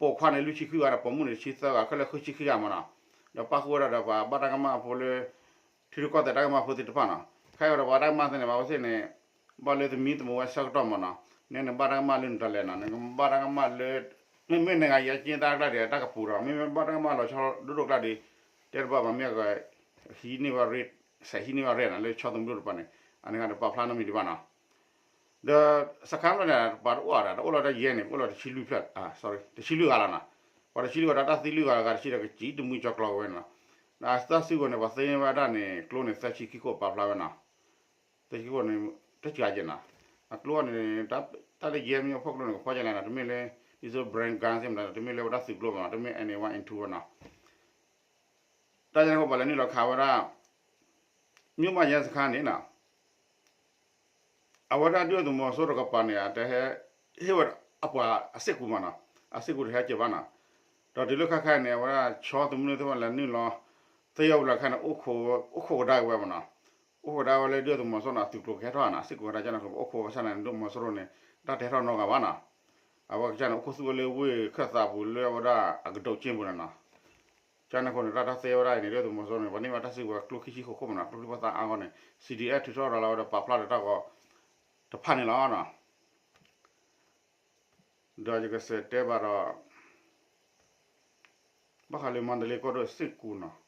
ပိာ်ခွါန့ၣ် လွံၢ်ဆံဃုဂၤဒီး ပိာ်မုၣ်န့ၣ် တဆံသၢဂၤ ခဲလၢာ်ဃုဆံခံဂၤမးနီၤ, ဒီးပၣ်ဃုာ်ဝဲဒၣ်ဒီးပှၤဘၣ်တၢ်ကမၣ်ဖိလၢ ထံရူၢ်ကီၢ်သဲးတၢ်ကမၣ်ဖိသ့ၣ်တဖၣ်နီၤ, ခဲအံၤဒီးပှၤတၢ်ကမၣ်သ့ၣ်န့ၣ် ဘၣ်ဝဲသ့ၣ်န့ၣ် ဘၣ်လၢသမံသမိးဝဲဆၢကတီၢ်မးနီၤ, နနဘၣ်တၢ်ကမၣ်လၢနတလဲၤနီၤ, နကဘၣ်တၢ်ကမၣ်လၢ မ့မ့ၢ် နိုင်ငံရေးအကျဉ်းသား ကျါဒံး တၢ်ကပူၤဒီး မ့မ့ၢ်ဘၣ်တၢ်ကမၣ်လီၤဆီဒိၣ်ဒိၣ်ကျါဒံး တဲတဘၣ်ဘၣ် မ့ၢ်အက ဟံးန့ၢ်ဘၣ်ရ့ စးဟံးန့ၢ်ဘၣ်ရဲၣ်နီၤ လၢဆီသမံသမိးတပၤန့ၣ် အန့ၣ်ဂၤဒီးပာ်ဖျါနီတမံၤဒံးဘၣ်နီၤ, ဒီး စခန်း ဖျၢၣ်န့ၣ် ပှၤတအိၣ်ဒီး တအိၣ်လီၤတၢ်ယဲၢ်န့ၣ် အိၣ်လီၤတဆံလွံၢ်ဖျၢၣ် တဆံလွံၢ်ဂၤလီၤနီၤ, ပှၤတဆံလွံၢ်ဂၤဒီးတၢ်သံလွံၢ်ဂၤ ဂၤတဆံဒီးကစံၣ်တမှံကၠီၤကျီၤဝဲနီၤ, ဒီးတၢ်စုကဝဲၤန့ၣ် ပှၤသ့န့ၢ်ဝဲဒၣ်န့ၣ် ကျိန့ၣ် သၢဆံခံခိၣ်ပာ်ဖျါဝဲနီၤ, သၢဆံခံခိၣ်န့ၣ် တစှၤယဲၢ်နီၤ, အကျိန့ၣ် တၢ်လၢယဲၢ်မ့ၢ်အဖီခိၣ်ကျိန့ၣ် ကဖီယဲၢ်လဲၣ်နီၤ, တမ့ၢ်လၢ ဒ်သိး brand gun စ့ၢ်မးနီၤ, တမ့ၢ်လၢဝဲဒၣ်သုးကျိမးနီၤ, တမ့ၢ် N one N two ဝဲနီၤ တၢ်ယဲၢ်န့ၣ်အဃိ ပှၤလဲၤနုာ်လီၤခးဝဲဒၣ် မြို့မရဲစခန်း န့ၣ်နီၤ, အဝဲဒၣ်ဒုၣ်ဒါသုးမီၤစိရိၤတကပၤန့ၣ် အတဟဲ ဟ့ၣ်ဝဲအပှၤအစ့ၢ်ကီးမးနီၤ, အစ့ၢ်ကီးတဟဲက့ၤဘၣ်နီၤ, ဒီးတုၤလၢခဲခါန့ၣ် အဝဲဒၣ်ဆီသမံသမိးသ့ၣ်တဖၣ်လဲၤနုာ်လီၤ သ့ဝဲလၢခဲန့ၣ် အိၣ်ခိးကဒါက့ၤဝဲမးနီၤ, အိၣ်ခိးကဒါဝဲလၢဒုၣ်ဒါသုးမီၤစိရိၤန့ၣ် အသုးကျိၤကဟဲထီၣ်နီၤ, အစ့ၢ်ကီးကဒါကန့ၣ် အိၣ်ခိးဝဲဆၣ်န့ၣ် ဒုၣ်ဒါသုးမီၤစိရိၤန့ၣ် တၢ်တဟဲထီၣ်နီတဂၤဘၣ်နီၤ, အဝဲကစၢ်န့ၣ် အိၣ်ခိးသူဝဲလၢဝ့ၢ်ခၢၣ်သးပူၤလၢအဝဲဒၣ်အကဒိးကၠ့ပူၤန့ၣ်နီၤ ကန့ၣ်အဃိန့ၣ် တၢ်တၢ်သ့ဝဲဒၣ်အံၤန့ၣ် ဒုၣ်ဒါသုးမီၤစိရိၤန့ၣ် ပှၤန့ၢ်ဘၣ်တၢ်စုကဝဲၤကျိခံဆံဃိးခိၣ်မးနီၤ, ကျိချံမျိာ်သၣ်အါဂီၢ်န့ၣ် C D F ထုးထီၣ်ရၤလီၤဝဲဒီးပာ်ဖျါဒီးတၢ်ဂီၤတဖၣ်န့ၣ်လီၤနီၤ. ဒီးယကစံးတဲဘၣ်ဒီး ဘၣ်ဃးလၢမါတလ့ကီၢ်ဒိၣ်စ့ၢ်ကီးနီၤ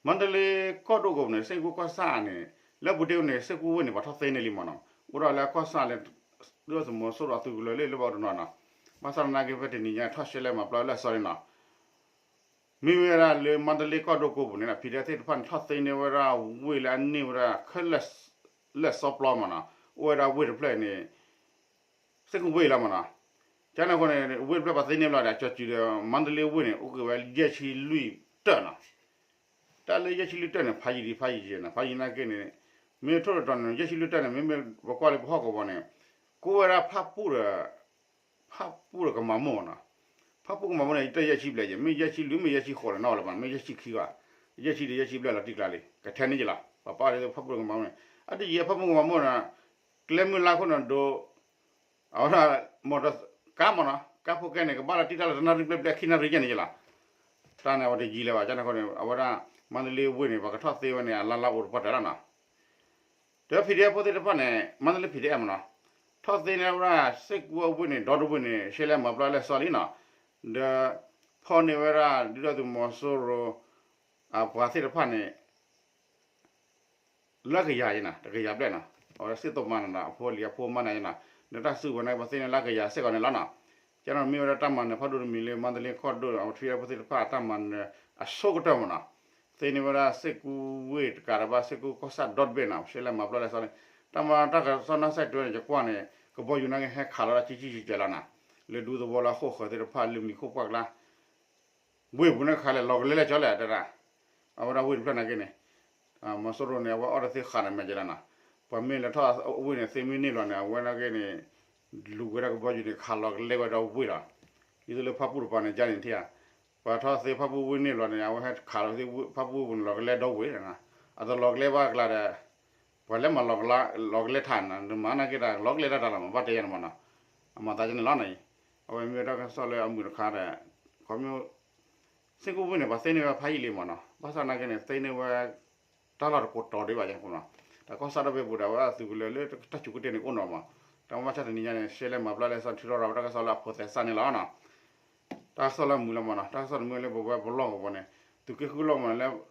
မါတလ့ကီၢ်ဒိၣ်ကီးန့ၣ် စ့ၢ်ကီးကီၢ်ဆၣ်န့ၣ် လၢပူၤတ့ၢ်န့ၣ် စ့ၢ်ကီးဝ့ၢ်န့ၣ် ပှၤထီၣ်သ့န့ၢ်လံမးနီၤ, အိၣ်ဒီးလၢကီၢ်ဆၣ်လၢ ဒုၣ်ဒါသုးမီၤစိရိၤအသုးကလၢၤလၢလၢဘၣ်အိၣ်တနီၤနီၤ, ဘၣ်ဆၣ်သနာ်က့ဖဲတနံၤညါထီၣ်ရှဲလဲၣ်မၤပျီလၢအစီၤလံနီၤ မ့ၢ်ဝဲဒၣ်လၢမါတလ့ကီၢ်ဒိၣ်ကိးပူၤန့ၣ် PDF သ့ၣ်တဖၣ်န့ၣ် ထီၣ်သ့န့ၢ်ဝဲဒၣ်ဝ့ၢ်လၢအန့ၢ်ဝဲဒၣ်ခဲလၢာ် လၢစီပျီမးနီၤ, အိၣ်ဝဲဒၣ်ဝ့ၢ်တဖျၢၣ်န့ၣ် စ့ၢ်ကီးဝ့ၢ်လီၤမးနီၤ, ကန့ၣ်အဃိန့ၣ် ဝ့ၢ်တဖျၢၣ်ပှၤသ့န့ၢ်ဘျီဒီး ကၠီၤစူၤဒီး မါတလ့ဝ့ၢ်န့ၣ် အိၣ်က့ၤဝဲယဲၢ်ဆံလွံၢ်တၢၢ်နီၤ, တၢ်လၢယဲၢ်ဆံလွံၢ်တၢၢ်န့ၣ် ဖးယံၤဒံးဖးယံၤယဲၢ်နီၤ, ဖးယံၤနာ်က့န့ၣ် မ့ၢ်ထိၣ်တတီၤန့ၣ် ယဲၢ်ဆံလွံၢ်တၢၢ်န့ၣ် မ့မ့ၢ်ပကွၢ်လၢပဟီၣ်ကဝီၤန့ၣ် ကိးဝဲဒၣ်ဖၣ်ပူၣ်ဒီး ဖၣ်ပူၣ်ဒီးကမၤမိၢ်နီၤ, ဖၣ်ပူၣ်ကမၤမိၢ်န့ၣ် ယတၢၢ်ယဲၢ်ဆံဘျဲၣ်ယဲၢ်, မ့ၢ်ယဲၢ်ဆံလွံၢ် မ့ၢ်ယဲၢ်ဆံဃိးလီၤနီၤလီၤမး, မ့ၢ်ယဲၢ်ဆံခံဂၤ, ယဲၢ်ဆံဒီးယဲၢ်ဆံဘျဲၣ်လီၤတံၢ်ကျါလံ, ကထဲန့ၣ်ယလီၤ, ပှၤပာ်လၢဖၣ်ပူၣ်ဒီးကမၤမိၢ်န့ၣ်, အတယံာ်ဖၣ်ပူၣ်ကမၤမိၢ်န့ၣ်, ကျဲမုၢ်လါခိၣ်န့ၣ်ဒိး အဝဲဒၣ် မီၢ်တၢ် ကါမးနီၤ, ကါဖိကဲန့ၣ် ကဘၣ်လီၤတံၢ်တၢ်လီၤတနၣ်ရံၣ်ဘျဲၣ်ဘျဲၣ်ခံနၣ်ရံၣ်ယဲၢ်န့ၣ်ယလီၤ, တၢ်န့ၣ်အဝဲတယံာ်လၢၤဘၣ်, ကန့ၣ်အဃိန့ၣ် အဝဲဒၣ် မါတလ့ဝ့ၢ်န့ၣ် ပှၤကထီၣ်သ့ဝဲန့ၣ် အလါလါအိၣ်တပှၢ်တၢၢ်လီၤနီၤ ဒီး PDF ဖိသ့ၣ်တဖၣ်န့ၣ် မါတလ့ PDF မးနီၤ, ထီၣ်သ့န့ၢ်ဝဲဒၣ် စ့ၢ်ကီးဝ့ၢ်န့ၣ် ဒီတဝ့ၢ်န့ၣ် ရှဲလဲၣ်မၤပျီလဲၣ်စီလံနီၤ, ဒီး ဖီၣ်န့ၢ်ဝဲဒၣ် ဒုၣ်ဒါသုးမီၤစိရိၤ အပှၤသ့ၣ်တဖၣ်န့ၣ် လၢကယၤအံၤနီၤ တကယၤဘျဲၣ်နီၤ, အဝဲဒၣ်စ့ၢ်ကီးမၤနၤနီၤ အဖိအလံၤအဖိမါန့ၣ်နီၤ, ဒီးတၢ်စုကဝဲၤန့ၣ် ပှၤသ့န့ၢ်လၢကယၤစ့ၢ်ကီးန့ၣ်လီၤနီၤ, ကန့ၣ်မ့ၢ်ဝဲဒၣ်တၢ်မၤနၢၤဖးဒိၣ်တမံၤလၢ မါတလ့ကီၢ်ဒိၣ် PDF ဖိသ့ၣ်တဖၣ်အတၢ်မၤနၢၤအဆိကတၢၢ်မးနီၤ, သ့န့ၢ်ဝဲဒၣ်စ့ၢ်ကီးဝ့ၢ်တကးဒီးဘၣ် စ့ၢ်ကီးကီၢ်ဆၣ်ဒီတဘ့ၣ်နီၤ, ရှဲလဲၣ်မၤပျီလဲၣ်စီလံ, တၢ်မၤတၢ်ကစီၣ်နါစဲးတၢန့ၣ် ယကွၢ်န့ၣ် ကဘီယူၤနာ်က့ဟဲခးလီၤဒၣ်ကံကံကဲးကဲးလီၤနီၤ, လၢဒူသဝီလၢအဃိၣ်ဃၢၤသ့ၣ်တဖၣ်လၢမံၤခိၣ်ပှၢ်ကျါ ဝ့ၢ်ပူၤန့ၣ်ခးလဲၣ် လီၤကလဲလဲၣ်ကၠီလဲၣ်တဲဒၣ်, အဝဲဒၣ်ဝ့ၢ်တဖျၢၣ်နာ်က့န့ၣ်, မီၤစိရိၤန့ၣ် အဝဲအီၣ်တသ့ဃာ်န့ၣ်မဲာ်ကလဲၣ်နီၤ, ပှၤမ့ၢ်လဲၤထီၣ်ဝ့ၢ်န့ၣ် သ့မ့ၢ်န့ၢ်လီၤန့ၣ် အဝဲနာ်က့န့ၣ် လူၤဝဲဒၣ်ကဘီယူၤန့ၣ် ခးလီၤကလဲဝဲဒၣ်ဝ့ၢ်လီၤ, ဒ်သိးလၢဖၣ်ပူၣ်တပၤန့ၣ် ကန့ၣ်ထံၣ်ဧါ ပှၤထီၣ်သ့ဖၣ်ပူၣ်ဝံၣ်န့ၣ်လီၤန့ၣ် အဝဲဟဲခးလီၤသ့ဖၣ်ပူၣ်ဝံၣ်န့ၣ် လီၤကလဲဒီဝ့ၤန့ၣ်, အတလီၤကလဲဘၣ်အကျါဒီး ပှၤလဲၤမၤလီၤကလဲထးန့ၣ် နမၤနာ်က့တၢ်လီၤကလဲတၢ်တၢ်လီၤမး ဘၣ်တဲယၤန့ၣ်မးနီၤ, အမၤသးဒ်န့ၣ်လီၤန့ၣ်, အဝဲမ့ၢ်တၢ်ကစီၣ်လၢအမုာ်တခါဒီး ခီဖျိ သ့ၣ်ကူၣ်ဝံၣ်န့ၣ် ပှၤသ့န့ၢ်ဝဲဖးယံာ်လံမးနီၤ, ဘၣ်ဆၣ်နာ်က့န့ၣ် သ့န့ၢ်ဝဲ တၢ်လီၢ်တကိးတီၤဒံးဘၣ်ယါပူၤနီၤ, တၢ်ကီၢ်စဲၣ်ဒီဘ့ၣ်ပူၤဒီး အဝဲအသုးကလၢၤလၢတၢ်စူၤကတ့ၢ်န့ၣ်အိၣ်နီၤမး, တၢ်မၤဘၣ်ဆၣ်တနံၤညါန့ၣ် ရှဲလဲမၤဘျါလဲစီထံရီရၤဝဲတၢ်ကစီၣ်လၢအဖိးသဲစးန့ၣ်လီၤနီၤ, တၢ်ကစီၣ်လၢအမုာ်လီၤမးနီၤ, တၢ်ကစီၣ်တမုာ်လၢပဝဲပလီၢ်ကဝီၤန့ၣ်, သုးက့ဃုလီၤမးလၢ ဒီး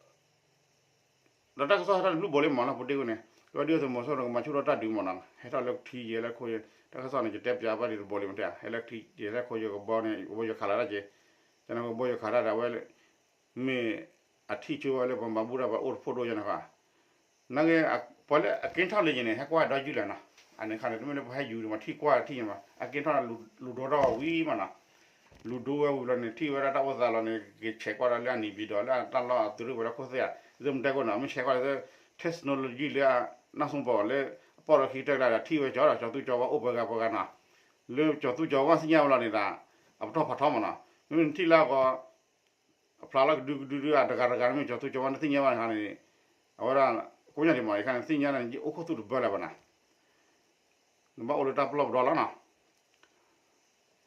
တၢ်ကစီၣ်ဟဲထီၣ်တဘျုးဘိးလံမးနီၤ, ပဒ့ဝဲန့ၣ် လၢဒုးသုးမီၤစိရိၤကမၤဆူၣ်ထီၣ်တၢ်ဒုးမးနီၤ, ဟဲထီၣ်လၢထံယဲၢ်လၢခိယဲၢ်, တၢ်ကစီၣ်န့ၣ် ယတဲပၠးဘၣ်ဒံးတဘိးလံမးတဲ, ဟဲလၢထံယဲၢ်လၢခိယဲၢ်ကဘီန့ၣ် ကဘီယိၤခးလီၤတၢ်က့ၤ, ကန့ၣ်ကဘီယိၤခးတၢ်ဒီးဝဲ မ့ၢ်အထံၣ်ဆိဝဲလၢပှၤမၤဘူၣ်တၢ်ပှၤအိၣ်တဖိဒိၣ်ယဲၢ်န့ၣ်ဃီ, နာ်က့ ပှၤလၢအက့ၤထီၣ်လၢယဲၢ်န့ၣ် ဟဲကွၢ်ဒီးယုၢ်လၢၤနီၤ, အန့ၣ်ခါန့ၣ် တမ့ၢ်လၢပှၤဟဲယူၤမး ထံၣ်ကွၢ်ထံၣ်ယဲၢ်မး အက့ၤထီၣ်လူၤဒိထီၣ်ဝံၤမးနီၤ, လူၤဒိဝဲဝံၤလီၤန့ၣ် ထံၣ်ဝဲဒၣ်တၢ်အိၣ်သးလီၤန့ၣ် က့ၤဆဲးကွၢ်ဒီးလၢအနံၤဘံဒီးလၢအတၢ်လီၢ်အသုးရ့ၣ်ဝဲလၢခိၣ်သ့ၣ်ဧါ, သုမ့ၢ်တဲခိၣ်နီၤ မ့ၢ်ဆဲးကွၢ်လၢ technology လၢ နၢ်စိဘီလၢ အပီၣ်ဒီးခံကတၢၢ်ကဒါဒီး ထံၣ်ဝဲကၠီဒီး ကၠီၤသူကၠီၤဝါအိၣ်ပှဲၤဂၤပှဲၤဂၤနီၤ, လၢကၠီၤသူကၠီၤဝါသ့ၣ်ညါဝဲလီၤန့ၣ်ဒီး အပတီၢ်ဖးထီမးနီၤ, မ့မ့ၢ်နထံၣ်လၢအဂီၢ် အဖျါလီၤကဒုကဒုဒုအတဂၤတဂၤ မ့ၢ်ကၠီၤသူကၠီၤဝါနသ့ၣ်ညါဘၣ်န့ၣ်န့ၣ်, အဝဲဒၣ် ကိးညါဒံးမး ယခါန့ၣ်သ့ၣ်ညါန့ၣ် ယအိၣ်ခိၣ်သူၣ်တဘၢလၢၤဘၣ်နီၤ, နဘၣ်အိၣ်လၢတၢ်ပလီၢ်ပဒီလီၤနီၤ.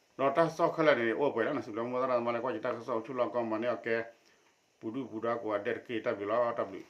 ဒီးတၢ်ကစီၣ်ခဲလၢာ်န့ၣ် အိၣ်ပှဲၤလီၤန့ၣ် စံးဘျုးမိၢ်သရၣ်သမါလၢကွၢ်ယတၢ်ကစီၣ် ဆူၣ်လီၤကီမၤန့ၢ်အီၤကဲ ပူၤဒုၣ်ပူၤဒါကိးဂၤဒဲးတက့ၢ် တၢ်ဘျုးလီၤ တၢ်ဘျုး